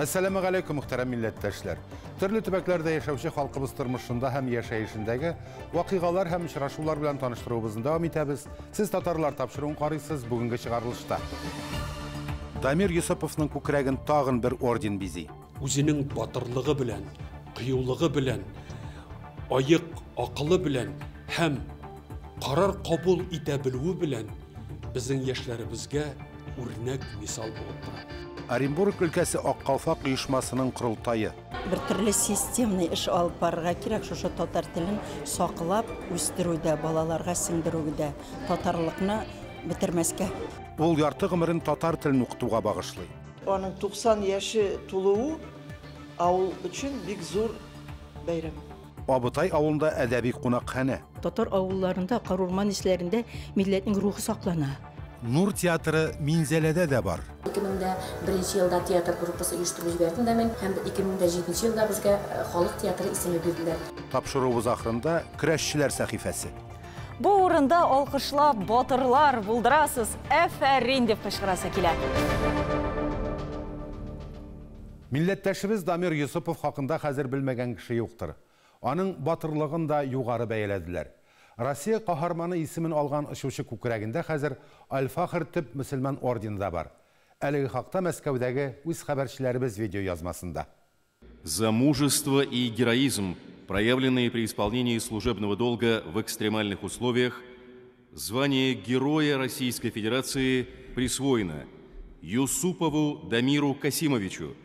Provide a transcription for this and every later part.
Әссәламегаләйкүм, мөхтәрәм милләттәшләр! Төрле төбәкләрдә яшәүче халкыбыз тормышында һәм яшәешендәге вакыйгалар һәм очрашулар белән таныштыруыбызны дәвам итәбез. Сез Татарлар тапшыруын карыйсыз бүгенге чыгарылышта. Дамир Йосыповның күкрәген тагын бер орден бизи. Үзенең батырлыгы белән, кыюлыгы белән, аек акылы белән һәм карар кабул итә белүе белән безнең яшьләребезгә үрнәк мисал булып тора. Оренбург өлкәсе Ак калфак оешмасының корылтае. Бер төрле системный эш алып барырга кирәк шушы татар телен саклап үстерүдә, балаларга сеңдерүдә, татарлыкны бетермәскә. Ул ярты гомерен татар телен укытуга багышлый. Аның 90 яше тулуы авыл өчен бик зур бәйрәм. Абытай авылында әдәби кунакханә. Татар авылларында, карурман исләрендә милләтнең рухы саклана. Нур театры Минзәләдә дә бар. 2001 елда театр группасы оештырып җибәрдем дә мин, һәм 2007 елда безгә халык театры исеме бирделәр. Тапшыруыбыз ахырында көрәшчеләр сәхифәсе. Бу урында алкышлап, батырлар, булдырасыз, әфәрин дип кычкырасы килә. Милләттәшебез Дамир Йосыпов хакында хәзер белмәгән кеше юктыр. Аның батырлыгын да югары бәяләделәр. Россия каһарманы исемен алган очучы күкрәгендә хәзер Аль-Фахр төп мөселман ордены да бар. Әлеге хакта Мәскәүдәге үз хәбәрчеләребез видеоязмасында. За мужество и героизм, проявленные при исполнении служебного долга в экстремальных условиях, звание Героя Российской Федерации присвоено Юсупову Дамиру Касимовичу.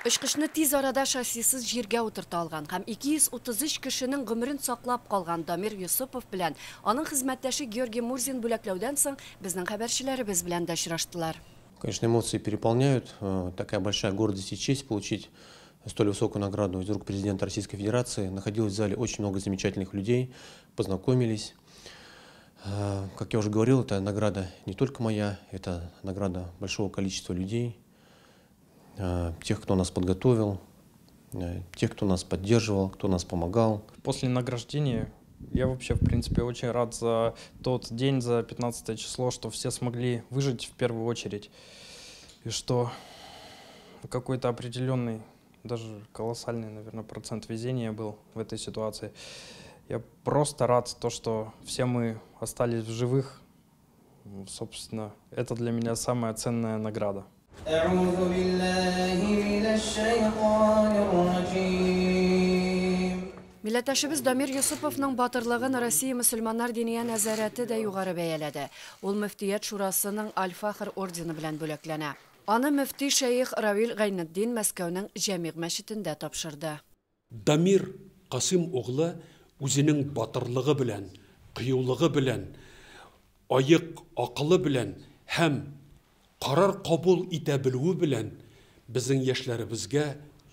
Очкычны тиз арада шассисыз җиргә утырта алган һәм 233 кешенең гомерен саклап калган Дамир Йосыпов белән аның хезмәттәше Георгий Мурзин бүләкләүдән соң безнең хәбәрчеләребез белән дә очраштылар. Конечно, эмоции переполняют. Такая большая гордость и честь получить столь высокую награду из рук президента Российской Федерации. Находилось в зале очень много замечательных людей, познакомились. Как я уже говорил, это награда не только моя, это награда большого количества людей, тех, кто нас подготовил, тех, кто нас поддерживал, кто нас помогал. После награждения я вообще, в принципе, очень рад за тот день, за 15 число, что все смогли выжить в первую очередь. И что какой-то определенный, даже колоссальный, наверное, процент везения был в этой ситуации. Я просто рад, то, что все мы остались в живых. Собственно, это для меня самая ценная награда. Милләттәшебез Дамир Йосыповның батырлыгын Россия мөселманнар диния нәзарәте дә югары бәяләде. Ул Мөфтият шурасының Аль-Фахр ордены белән бүләкләнә. Аны мөфти шәех Равил Гайнетдин Мәскәүнең Җәмигъ мәчетендә тапшырды. Дамир Касыйм углы үзенең батырлыгы белән, кыюлыгы белән, аек акылы белән һәм карар кабул итә белүе белән безнең яшьләребезгә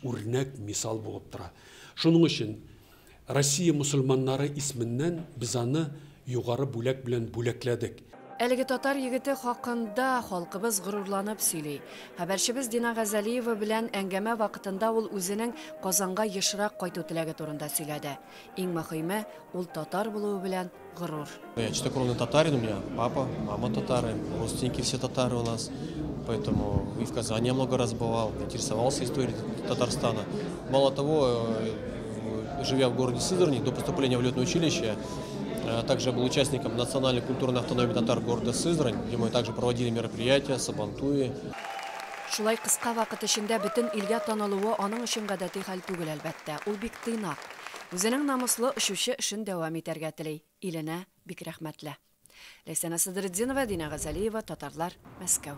үрнәк мисал булып тора. Шуның өчен Россия мөселманнары исеменнән без аны югары бүләк белән бүләкләдек. Әлеге татар егете хакында халкыбыз горурланып сөйли. Хәбәрчебез Дина Газалиева белән әңгәмә вакытында ул үзенең Казанга ешрак кайту теләге турында сөйләде. Иң мөһиме, ул татар булуы белән горур. Я чистокровный татарин, у меня папа, мама татары, родственники все татары у нас. Поэтому и в Казани я много раз бывал, интересовался историей Татарстана. Мало того, живя в городе Сызрани, до поступления в летное училище, также я был участником национальной культурной автономии татар города Сызрань, где мы также проводили мероприятия, сабантуи. Шулай кыска вакыт эчендә бөтен илгә танылуы аның өчен гадәти хәл түгел, әлбәттә. Ул бик тыйнак. Үзенең намуслы очучы эшен дәвам итәргә тели. Иленә бик рәхмәтле. Ләйсәнә Садретдинова, Дина Газалиева, Татарлар, Мәскәү.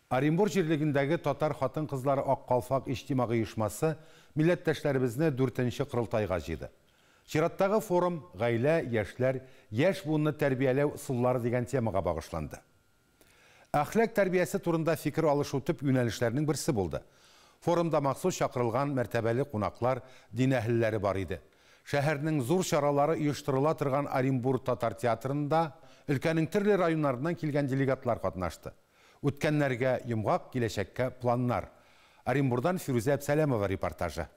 Оренбур җирлегендәге татар хатын-кызлары Ак калфак иҗтимагый оешмасы милләттәшләребезне 4нче корылтайга җыйды. Чираттагы форум гаилә, яшьләр, яшь буынны тәрбияләү ысуллары дигән темага багышланды. Әхлак тәрбиясе турында фикер алышу төп юнәлешләрнең берсе булды. Форумда махсус чакырылган мәртәбәле кунаклар, дин әһелләре бар иде. Шәһәрнең зур чаралары оештырыла торган Оренбур татар театрында өлкәнең төрле районнарыннан килгән делегатлар катнашты. Үткәннәргә йомгак, киләчәккә планнар. Оренбурдан Фирүзә Әбсәләмова репортажы.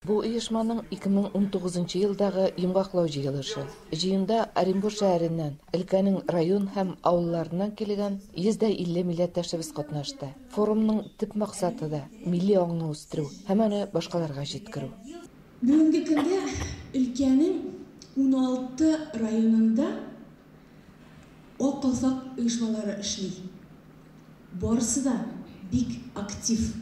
Бу оешманың 2019 елдагы йомгаклау җыелышы. Җыенда Оренбур шәһәреннән, өлкәнең район һәм авылларыннан килгән 150 милләттәшебез катнашты. Форумның төп максаты да, милли аңны үстерү һәм аны башкаларга җиткерү. Бүгенге көндә өлкәнең 16 районында Ак калфак оешмалары эшли. Барысы да бик актив.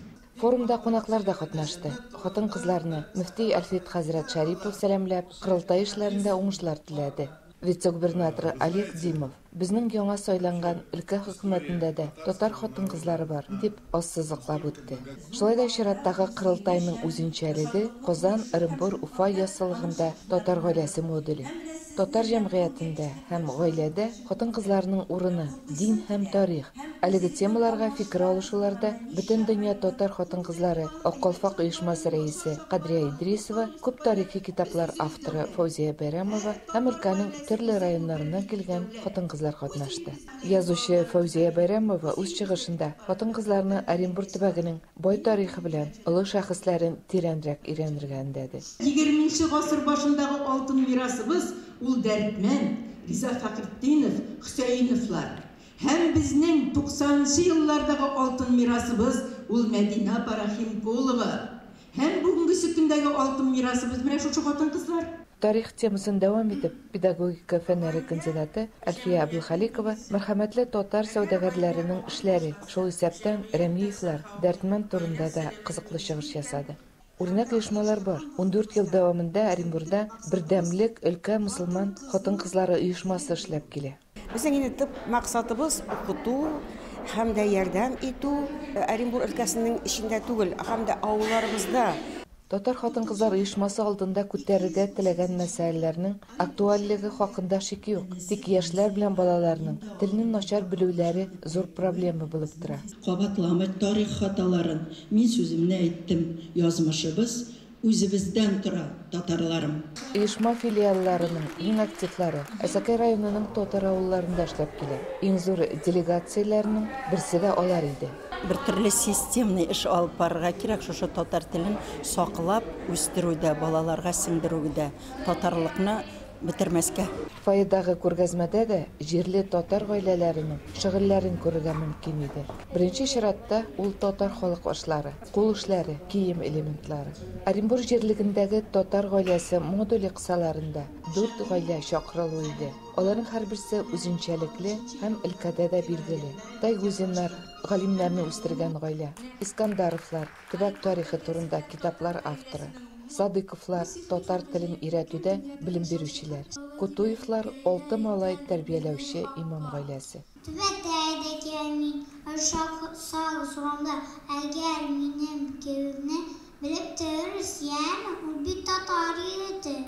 Форумда кунаклар да катнашты. Хатын-кызларны мөфти Әлфит хәзрәт Шәрипов сәламләп, корылтай эшләрендә уңышлар теләде. Вице-губернаторы Олег Димов, Безнең яңа сайланган өлкә хөкүмәтендә дә татар хатын-кызлары бар, дип ассызыклап үтте. Шулай да чираттагы корылтайның үзенчәлеге, Казан, Ырынбур, Уфа яссылыгында татар гаиләсе модуле. Татар җәмгыятендә һәм гаиләдә хатын-кызларның урыны, дин һәм тарих, әлеге темаларга фикер алышуларда Бөтендөнья татар хатын-кызлары Ак калфак оешмасы рәисе Кадрия Идрисова, күп тарихи китаплар авторы Фәүзия Бәйрәмова һәм өлкәнең төрле районнарыннан килгән хатын-кызлар катнашты. Язучы Фәүзия Бәйрәмова үз чыгышында хатын-кызларны Оренбур төбәгенең бай тарихы белән олы шәхесләрен тирәнрәк өйрәнергә өндәде. Егерменче гасыр башындагы алтын мирасыбыз ул Дәрдмәнд, Риза Фәхретдинов, Хөсәеновлар. Һәм безнең туксанынчы еллардагы алтын мирасыбыз ул Мәдинә апа Рәхимкулова. Һәм бүгенгесе көндәге алтын мирасыбыз менә шушы хатын-кызлар. Тарих темасын дәвам итеп, педагогика фәннәре кандидаты Әлфия Әбделхаликова мәрхәмәтле татар сәүдәгәрләренең эшләре, шул исәптән Рәмиевләр, Дәрдмәнд турында да кызыклы чыгыш ясады. Үрнәк оешмалар бар. 14 ел дәвамында Оренбурда Бердәмлек өлкә мөселман хатын-кызлары оешмасы эшләп килә. Безнең инде төп максатыбыз укыту һәм дә ярдәм итү Оренбур өлкәсенең эчендә түгел, һәм дә авылларыбызда. Татар хатын-кызлар оешмасы алдында күтәрергә теләгән мәсьәләләрнең актуальлеге хакында шик юк. Тик яшьләр белән балаларның телне начар белүләре зур проблема булып тора. Кабатламыйк тарих хаталарын, мин сүземне әйттем, язмышыбыз үзебездән тора, татарларым. Оешма филиалларының иң активлары Әсәкәй районының татар авылларында эшләп килә. Иң зур делегацияләрнең берсе дә алар иде. Бер төрле системный эш алып барырга кирәк шушы татар телен саклап үстерүдә, балаларга сеңдерүдә, татарлыкны бетермәскә. Фойедагы күргәзмәдә дә җирле татар гаиләләренең шөгыльләрен күрергә мөмкин иде. Беренче чиратта ул татар халык ашлары, кул эшләре, кием элементлары. Оренбур җирлегендәге татар гаиләсе модуле кысаларында дүрт гаилә чакырылу иде. Аларның һәрберсе үзенчәлекле һәм өлкәдә дә билгеле. Тайгузиннар, галимнәрне үстергән гаилә, Искандаровлар, төбәк тарихы турында китаплар авторы, Садыйковлар, татар телен өйрәтүдә белем бирүчеләр, Кутуевлар, алты малай тәрбияләүче имам гаиләсе. Түбәтәй дә кияр мин, Ышансагыз урамда, әгәр минем киюемне Белеп тор, Русияме, ул бит татар егете.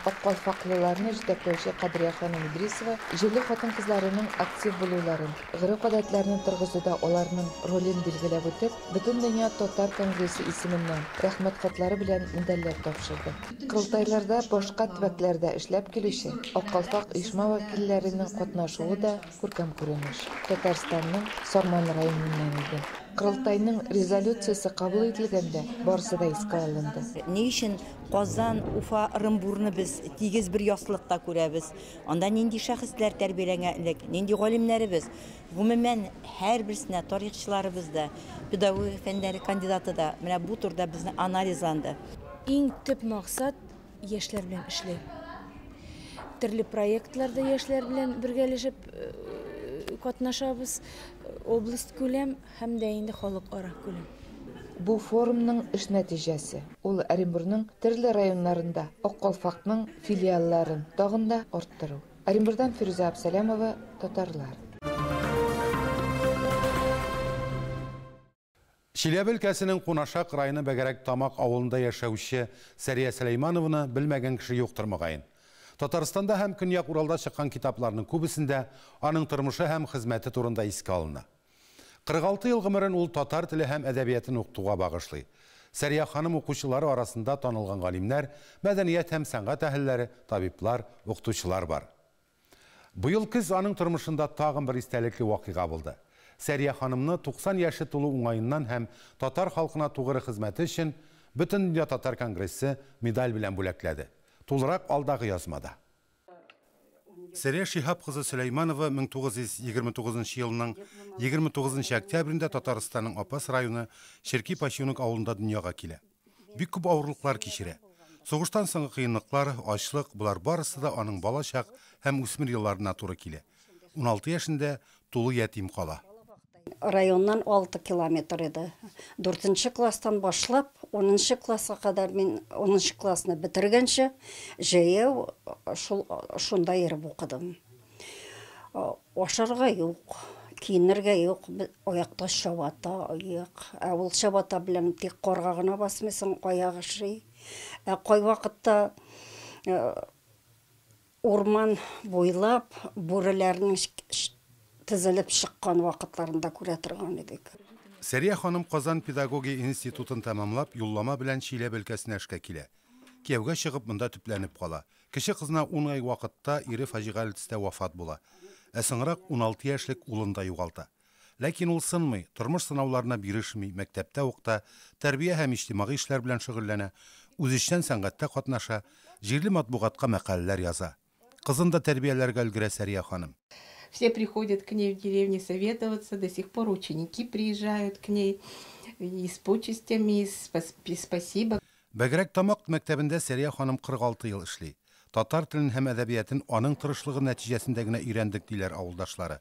Ак калфаклыларны җитәкләүче Кадрия ханым Идрисова җирле хатын-кызларының актив булуларын, гореф-гадәтләрне торгызуда аларның ролен билгеләп үтеп, Бөтендөнья татар конгрессы исеменнән Рәхмәт хатлары белән медальләр тапшырды. Корылтайларда башка төбәкләрдә эшләп килүче Ак калфак оешма вәкилләренең катнашуы да күркәм күренеш. Татарстанның Сарман районыннан иде. Корылтайның резолюциясе кабул ителгәндә, барысы да искә алынды. Ни өчен Казан, Уфа, Ырынбурны без тигез бер яссылыкта күрәбез? Анда нинди шәхесләр тәрбияләнгән элек, нинди галимнәребез? Гомумән, һәрберсенә тарихчыларыбыз да, педагогика фәннәре кандидаты да менә бу турыда безнең анализланды. Иң төп максат, яшьләр белән эшләү. Төрле проектларда яшьләр белән бергәләшеп катнашабыз, область күләм һәм дә инде халыкара күләм. Бу форумның эш нәтиҗәсе, ул Оренбурның төрле районнарында Ак калфакның филиалларын тагын да арттыру. Оренбурдан Фирүзә Абсалямова, Татарлар. Чиләбе өлкәсенең Кунашак районы Бәгәрәк Тамак авылында яшәүче Сәрия Сөләйманованы белмәгән кеше юктыр, мөгаен. Татарстанда һәм Көньяк Уралда чыккан китапларның күбесендә аның тормышы һәм хезмәте турында искә алына. 46 ел гомерен ул татар теле һәм әдәбиятын укытуга багышлый. Сәрия ханым укучылары арасында танылган галимнәр, мәдәният һәм сәнгать әһелләре, табиблар, укытучылар бар. Быел көз аның тормышында тагын бер истәлекле вакыйга булды. Сәрия ханымны 90 яше тулу уңаеннан һәм татар халкына тугры хезмәте өчен Бөтендөнья татар конгрессы медаль белән бүләкләде. Тулырак алдагы язмада. Сәрия Шиһап кызы Сөләйманова 1929 елның 29 октябрендә Татарстанның Апас районы Черки Починок авылында дөньяга килә. Бик күп авырлыклар кичерә. Сугыштан соңгы кыенлыклар, ачлык, болар барысы да аның балачак һәм үсмер елларына туры килә. 16 яшендә тулы ятим кала. Районнан 6 километр иде. 4 класстан башлап 10 класска кадәр, мин 10 классны бетергәнче җәяү шул шунда йөреп укыдым. Ашарга юк, киенергә юк, аякта чабата, аяк. Ә ул чабата белән тик карга гына басмыйсың, аяк өши. Ә кайвакытта урман буйлап бүреләрнең тезелеп чыккан вакытларында күрә торган идек. Сәрия ханым Казан педагогия институтын тәмамлап, юллама белән Чиләбе өлкәсенә эшкә килә. Кияүгә чыгып, монда төпләнеп кала. Кече кызына 10 ай вакытта ире фаҗигале төстә вафат була. Ә соңрак 16 яшьлек улын да югалта. Ләкин ул сынмый, тормыш сынауларына бирешми, мәктәптә укыта, тәрбия һәм иҗтимагый эшләр белән шөгыльләнә, үзешчән сәнгатьтә катнаша, җирле матбугатка мәкаләләр яза. Кызын да тәрбияләргә өлгерә Сәрия ханым. Все приходят к ней в деревне советоваться, до сих пор ученики приезжают к ней и с почестями, и с спасибо. Бәгрәк Тамак мәктәбендә Сәрия ханым 46 ел эшли. Татар телен һәм әдәбиятын аның тырышлыгы нәтиҗәсендә генә өйрәндек, диләр авылдашлары.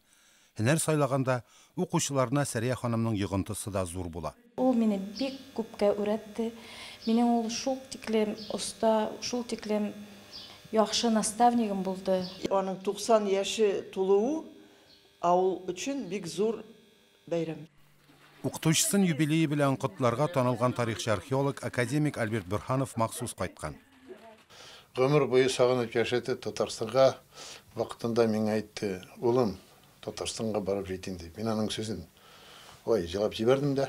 Һөнәр сайлаганда укучыларына Сәрия ханымның йогынтысы да зур була. Ул мине бик күпкә өйрәтте. Минем ул шул тиклем оста, шул тиклем яхшы наставнигым булды. Аның 90 яше тулуы авыл өчен бик зур бәйрәм. Укытучысын юбилее белән котларга танылган тарихчы-археолог, академик Альберт Борһанов махсус кайткан. Гомер буе сагынып яшәде Татарстанга. Вакытында миңа әйтте: "Улым, Татарстанга барып җитим" дип. Мин аның сүзен ой, җылап җибәрдем дә.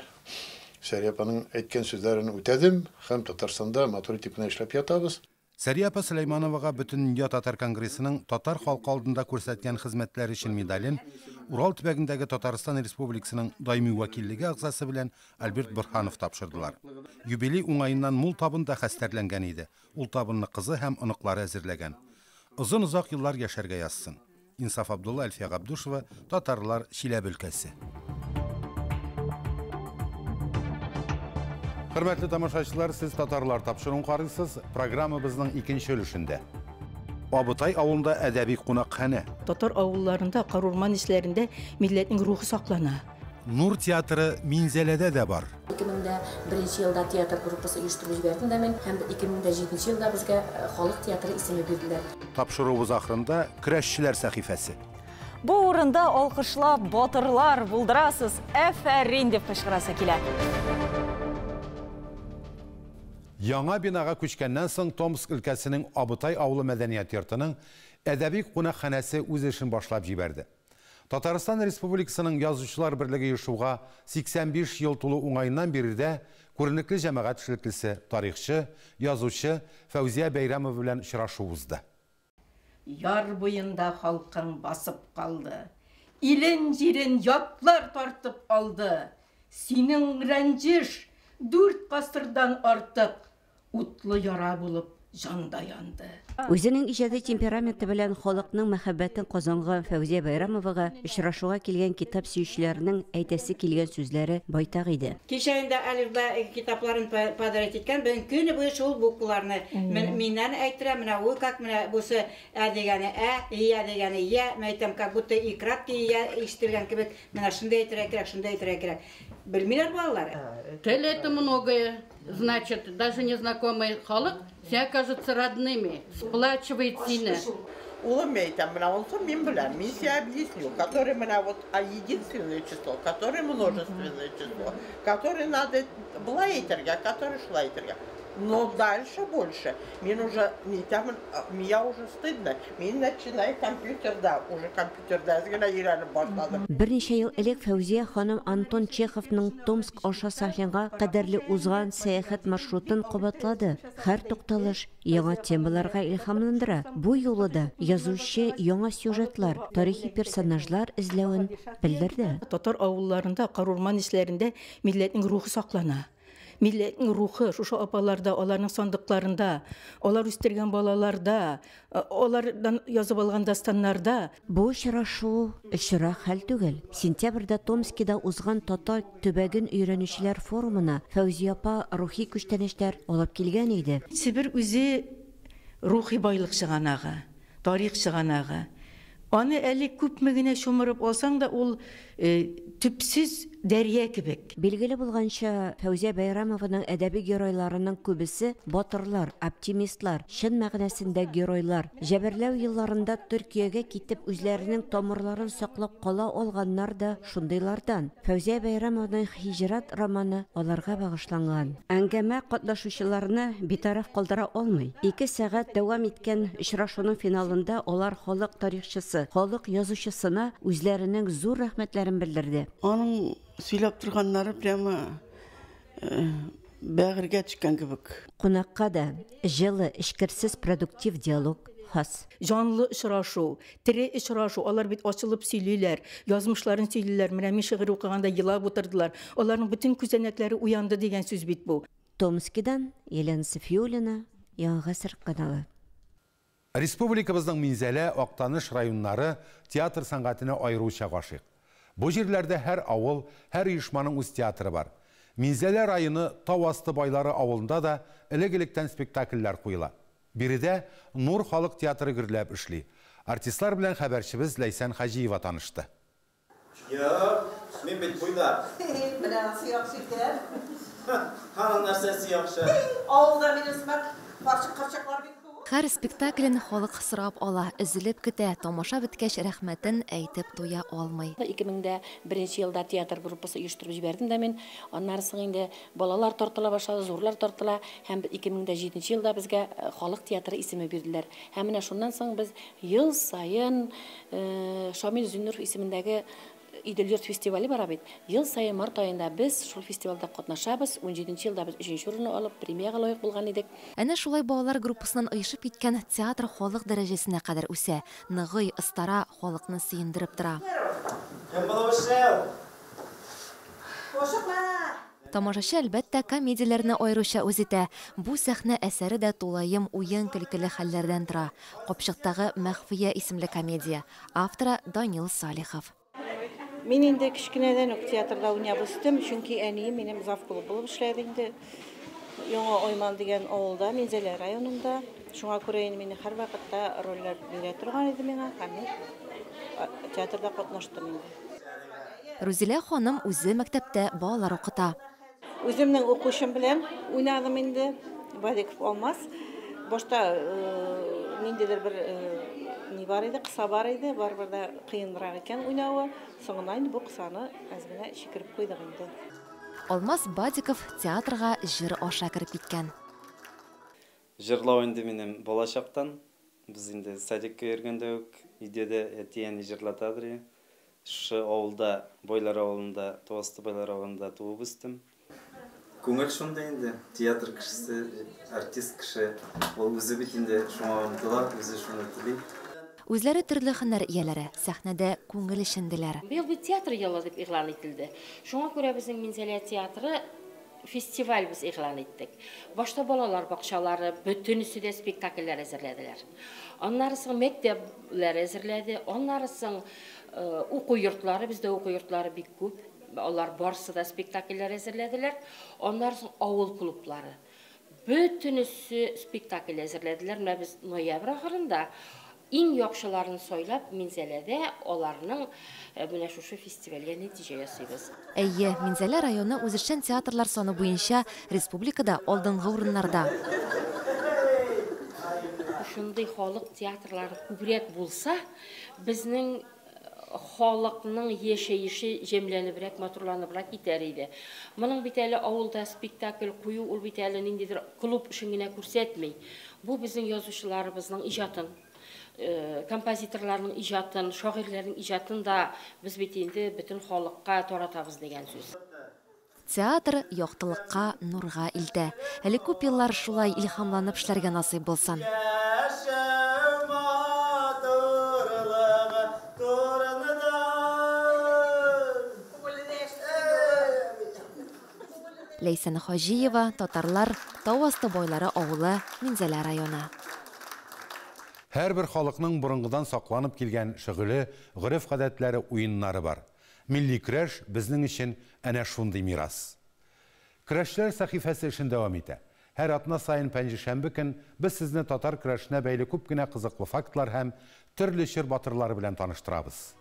Сәрия апаның әйткән сүзләрен үтәдем һәм Татарстанда матур итеп кенә эшләп ятабыз. Сәрия апа Сөләймановага Бөтендөнья татар конгрессының татар халкы алдында күрсәткән хезмәтләре өчен медален Урал төбәгендәге Татарстан Республикасының даими вәкиллеге әгъзасы белән Альберт Борһанов тапшырдылар. Юбилей уңаеннан мул табын да хәстәрләнгән иде. Ул табынны кызы һәм оныклары әзерләгән. Озын-озак еллар яшәргә язсын. Инсаф Абдулла, Әлфия Габдушева, Татарлар, Чиләбе өлкәсе. Хөрмәтле тамашачылар, сез Татарлар тапшыруын карыйсыз. Программабызның икенче өлешендә. Абытай авылында әдәби кунакханә. Татар авылларында, карурман исләрендә милләтнең рухы саклана. Нур театры Минзәләдә дә бар. 2001 елда театр группасы оештырып җибәрдем дә мин, һәм 2007 елда безгә халык театры исеме бирделәр. Тапшыруыбыз ахырында көрәшчеләр сәхифәсе. Бу урында алкышлап, батырлар, булдырасыз, әфәрин дип кычкырасы килә. Яңа бинага күчкәннән соң Томск өлкәсенең Абытай авылы мәдәният йортының әдәби кунакханәсе үз эшен башлап җибәрде. Татарстан Республикасының Язучылар берлеге оешуга 85 ел тулу уңаеннан биредә күренекле җәмәгать эшлеклесе, тарихчы, язучы Фәүзия Бәйрәмова белән очрашу узды. Яр буенда халкың басып калды. Илен җирен ятлар тартып алды. Синең рәнҗеш 4 гасырдан артык утлы яра булып җанда янды. Үзенең иҗади темпераменты белән халыкның мәхәббәтен казанган Фәүзия Бәйрәмовага очрашуга килгән китап сөючеләрнең әйтәсе килгән сүзләре байтак иде. Кичә инде әлифба китапларын подарить иткән, бүген көне буе шул букваларны миннән әйттерә, менә ул как менә бусы ә дигәне ә, я дигәне я, мен әйтәм, как будто и краткий я ишетелгән кебек, менә шундай әйтергә кирәк, шундай әйтергә кирәк. Белмиләр балалар. Тел это многое, значит, даже незнакомый халык все окажутся родными, сплачивает сине. Улым әйтәм, менә ул мин беләм, мин себе объясню, который менә вот единственное число, который множественное число, который надо былай әйтергә, который шулай әйтергә. Но дальше больше. Мин уже не там, меня уже стыдно. Мин начинаю компьютерда, уже компьютерда әз генә өйрәнеп башладым. Берничә ел элек Фәүзия ханым Антон Чеховның Томск аша Сахлинга кадәрле узган сәяхәт маршрутын кабатлады. Һәр тукталыш яңа темаларга илһамландыра. Бу юлы да язучы яңа сюжетлар, тарихи персонажлар эзләвен белдерде. Татар авылларында, карурман исләрендә милләтнең рухы саклана. Милләтнең рухы шушы апаларда, аларның сандыкларында, алар үстергән балаларда, алардан язып алган дастаннарда. Бу очрашу очрак хәл түгел. Сентябрьдә Томскида узган татар төбәген өйрәнүчеләр форумына Фәүзия апа рухи күчтәнәчләр алып килгән иде. Себер үзе рухи байлык чыганагы, тарих чыганагы. Аны әле күпме генә чумырып алсаң да, ул төпсез дәрья кебек. Билгеле булганча, Фәүзия Бәйрәмованың әдәби геройларының күбесе батырлар, оптимистлар, чын мәгънәсендә геройлар. Җәберләү елларында Төркиягә китеп үзләренең тамырларын саклап кала алганнар да шундыйлардан. Фәүзия Бәйрәмованың Һиҗрат романы аларга багышланган. Әңгәмә катнашучыларны битараф калдыра алмый. Ике сәгать дәвам иткән очрашуның финалында алар халык тарихчысы, халык язучысына үзләренең зур рәхмәтләрен белдерде. Аның сөйләп торганнары прямо бәгырьгә төшкән кебек. Кунакка да җылы, эчкерсез продуктив диалог хас. Җанлы очрашу, тере очрашу, алар бит ачылып сөйлиләр, язмышларын сөйлиләр. Менә мин шигырь укыганда елап утырдылар. Аларның бөтен күзәнәкләре уянды дигән сүз бит бу. Томскидан Елена Софиуллина, Яңа гасыр каналы. Республикабызның Минзәлә, Актаныш районнары театр сәнгатенә аеруча гашыйк. Бу җирләрдә һәр авыл, һәр оешманың үз театры бар. Минзәлә районы Тау асты байлары авылында да элек-электән спектакльләр куела. Биредә Нур халык театры гөрләп эшли. Артистлар белән хәбәрчебез Ләйсән Хаҗиева танышты. Юк, мин бит буйдак. Менә анысы яхшы икән. Аның нәрсәсе яхшы? Авылда минем сымак карчык-карчаклар бик күп. Һәр спектаклен халык сорап ала, өзелеп көтә, тамаша беткәч рәхмәтен әйтеп туя алмый. 2001 елда театр группасы оештырып җибәрдем дә мин. Аннары соң инде балалар тартыла башлады, зурлар тартыла һәм 2007 елда безгә халык театры исеме бирделәр. Һәм менә шуннан соң без ел саен Шамил Зиннуров исемендәге Идел-йорт фестивале бара бит. Ел саен март аенда без шул фестивальдә катнашабыз. 17 елда без 3 урынны алып, премиягә лаек булган идек. Әнә шулай балалар группасыннан оешып киткән театр халык дәрәҗәсенә кадәр үсә. Ныгый, остара, халыкны сөендереп тора. Кем булып эшләү? Тамашачы, әлбәттә, комедияләрне аеруча үз итә. Бу сәхнә әсәре дә тулаем уен-көлкеле хәлләрдән тора. Капчыктагы Мәхфия исемле комедия. Авторы Данил Салихов. Мин инде кечкенәдән үк театрда уйнап үстем, чөнки әнием минем завклуб булып эшләде инде. Яңа Айман дигән авылда, Минзәлә районында. Шуңа күрә инде мине һәрвакытта рольләр бирә торган иде миңа, һәм мин театрда катнаштым инде. Рузилә ханым үзе мәктәптә балалар укыта. Үземнең укучым белән уйнадым инде, Бадиков Алмаз. Башта ниндидер бер ни бар иде, кыса бар иде, барыбер дә кыенрак икән уйнавы. Соңыннан инде бу кысаны әз генә чикереп куйдык инде. Алмаз Бадиков театрга җыр аша кереп киткән. Җырлау инде минем балачактан. Без инде садикка йөргәндә үк өйдә дә әти-әни җырлатадыр. Шушы авылда, Байлар авылында, Тау асты Байлар авылында туып үстем. Күңел шунда инде, театр кешесе, артист кеше, ул үзе бит инде шуңа омтыла, үзе шуны тели. Үзләре төрле һөнәр ияләре, сәхнәдә күңел эченделәр. Быел бит театр елы дип игълан ителде. Шуңа күрә безнең Минзәлә театры фестиваль без игълан иттек. Башта балалар бакчалары, бөтенесе дә спектакльләр әзерләделәр. Аннары соң мәктәпләр әзерләде, аннары соң уку йортлары, бездә уку йортлары бик күп. Алар барсы да спектакльләр әзерләделәр. Аннары соң авыл клублары. Бөтенесе спектакль әзерләделәр. Менә без ноябрь ахырында иң яхшыларын сайлап Минзәләдә аларның менә шушы фестивальгә нәтиҗә ясыйбыз. Әйе, Минзәлә районы үзешчән театрлар саны буенча республикада алдынгы урыннарда. Шундый халык театрлары күбрәк булса, безнең халыкның яшәеше җәмләнебрәк, матурланыбрак китәр иде. Моның бит әле авылда спектакль кую, ул бит әле ниндидер клуб эшен генә күрсәтми. Бу безнең язучыларыбызның иҗатын, композиторларның иҗатын, шагыйрьләрнең иҗатын да без бит инде бөтен халыкка таратабыз дигән сүз. Театр яктылыкка, нурга илтә. Әле күп еллар шулай илһамланып эшләргә насыйп булсын. Ләйсән Хаҗиева, Татарлар, Тау асты байлары авылы, Минзәлә районы. Һәрбер халыкның борынгыдан сакланып килгән шөгыле, гореф-гадәтләре, уеннары бар. Милли көрәш безнең өчен әнә шундый мирас. Көрәшчеләр сәхифәсе эшен дәвам итә. Һәр атна саен пәнҗешәмбе көн без сезне татар көрәшенә бәйле күп кенә кызыклы фактлар һәм төрле чор батырлары белән таныштырабыз.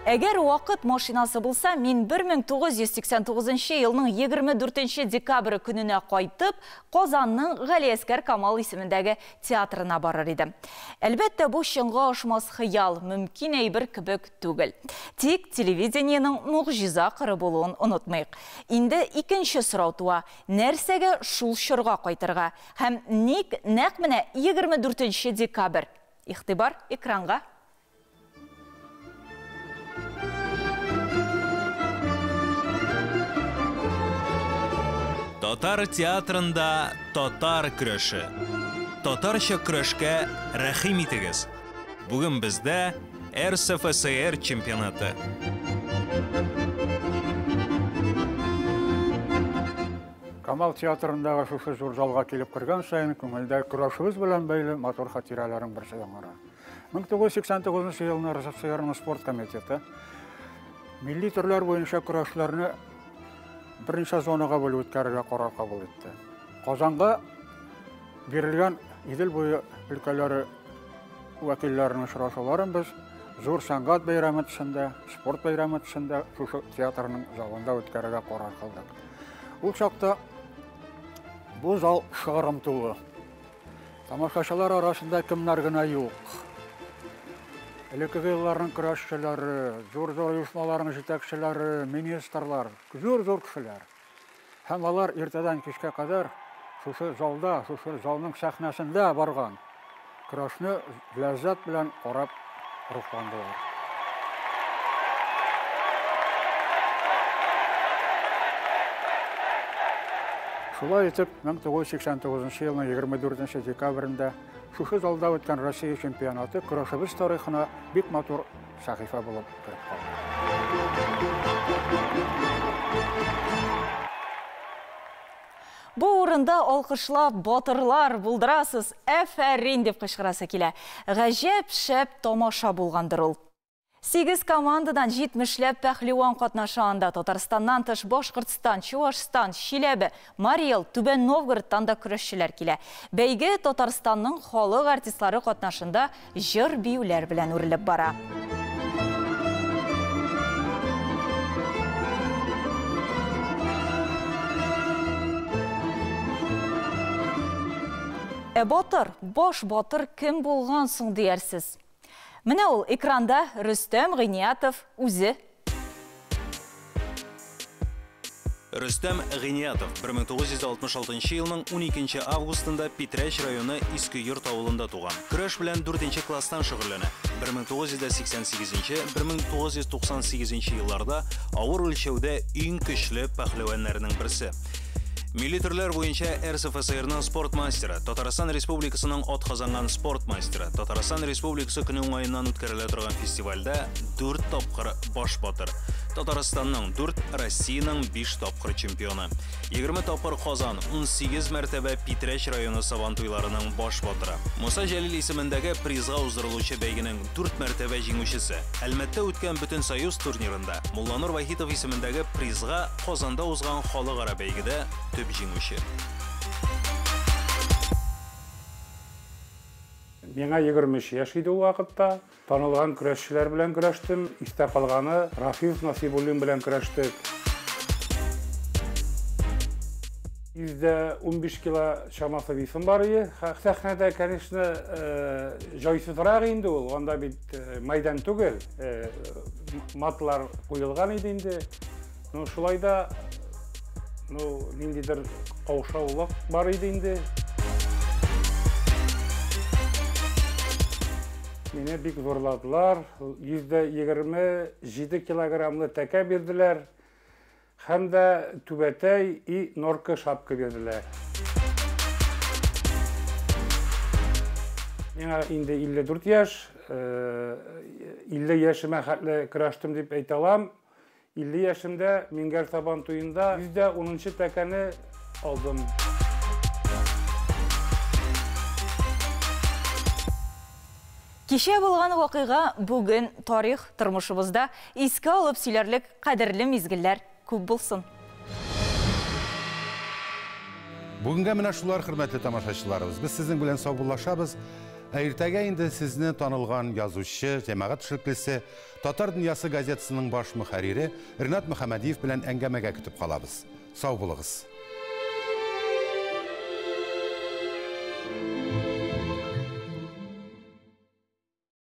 Әгәр вакыт машинасы булса, мин 1989 елның 24 декабре көненә кайтып, Казанның Галиәсгар Камал исемендәге театрына барыр идем. Әлбәттә, бу чынга ашмас хыял, мөмкин әйбер кебек түгел. Тик телевидениенең могҗиза кыры булуын онытмыйк. Инде икенче сорау туа, нәрсәгә шул чорга кайтырга һәм ник нәкъ менә 24 декабрь? Игътибар экранга! Татар театрында татар көрәше. Татарча көрәшкә рәхим итегез. Бүген бездә РСФСР чемпионаты. Камал театрындагы шушы зур залга килеп кергән саен күңелдә көрәшебез белән бәйле матур хатирәләрнең берсе яңара. 1989 елны РСФСРның спорт комитеты милли төрләр буенча көрәшләрне берничә зонага бүлеп үткәрергә карар кабул итте. Казанга бирелгән Идел буе өлкәләре вәкилләренең очрашуларын без зур сәнгать бәйрәме төсендә, спорт бәйрәме төсендә шушы театрның залында үткәрергә карар кылдык. Ул чакта бу зал шыгрым тулы. Тамашачылар арасында кемнәр генә юк. Элеккеге елларның көрәшчеләре, зур-зур оешмаларның җитәкчеләре, министрлар, зур-зур кешеләр. Һәм алар иртәдән кичкә кадәр шушы залда, шушы залның сәхнәсендә барган көрәшне ләззәт белән карап рухландылар. Шулай итеп, 1989 елның 24 декабрендә шушы залда үткән Россия чемпионаты көрәшебез тарихына бик матур сәхифә булып кереп калды. Бу урында алкышлап, батырлар, булдырасыз, әфәрин дип кычкырасы килә. Гаҗәп шәп тамаша булгандыр ул. 8 командадан 70ләп пәһлеван катнаша анда. Татарстаннан тыш Башкортстан, Чуашстан, Чиләбе, Марий Эл, Түбән Новгородтан да көрәшчеләр килә. Бәйге Татарстанның халык артистлары катнашында җыр биюләр белән үрелеп бара. Ә батыр, баш батыр кем булган соң диярсез? Менә ул экранда Рөстәм Гыйниятов үзе. Рөстәм Гыйниятов 1966 елның 12 августында Питрәч районы Иске Йорт авылында туган. Көрәш белән 4 класстан шөгыльләнә. 1988-1998 елларда авыр үлчәүдә иң көчле пәһлеваннарның берсе. Милли төрләр буенча РСФСРның спорт мастеры, Татарстан Республикасының атказанган спорт мастеры, Татарстан Республикасы көне уңаеннан үткәрелә торган фестивальдә 4 тапкыр баш батыр. Татарстанның 4, Россиянең 5 тапкыр чемпионы. 20 тапкыр Казан, 18 мәртәбә Питрәч районы Сабантуйларының баш батыры. Муса Җәлил исемендәге призга уздырылучы бәйгенең 4 мәртәбә җиңүчесе. Әлмәттә үткән Бөтенсоюз турнирында Мулланур Вахитов исемендәге призга Казанда узган халыкара бәйгедә төп җиңүче. Миңа 23 яшь иде ул вакытта. Танылган көрәшчеләр белән көрәштем. Истә калганы Рафис Насибуллин белән көрәштек. 115 кило чамасы весым бар иде. Сәхнәдә, конечно, җайсызрак инде ул. Анда бит майдан түгел, матлар куелган иде инде. Ну, шулай да, ну, ниндидер каушаулык бар иде инде. Мине бик зорладылар. 127 килограммлы тәкә бирделәр. Һәм дә түбәтәй и норка шапка бирделәр. Миңа инде 54 яшь, 50 яшемә хәтле көрәштем дип әйтә алам. 50 яшемдә Миңгәр Сабан туенда 110 тәкәне алдым. Кичә булган вакыйга бүген тарих тормышыбызда искә алып сөйләрлек кадерле мизгелләр күп булсын. Бүгенгә менә шулар, хөрмәтле тамашачыларыбыз. Без сезнең белән саубуллашабыз. Ә иртәгә инде сезне танылган язучы, җәмәгать эшлеклесе, Татар дөньясы газетасының баш мөхәррире Ринат Мөхәммәдиев белән әңгәмәгә көтеп калабыз. Сау булыгыз.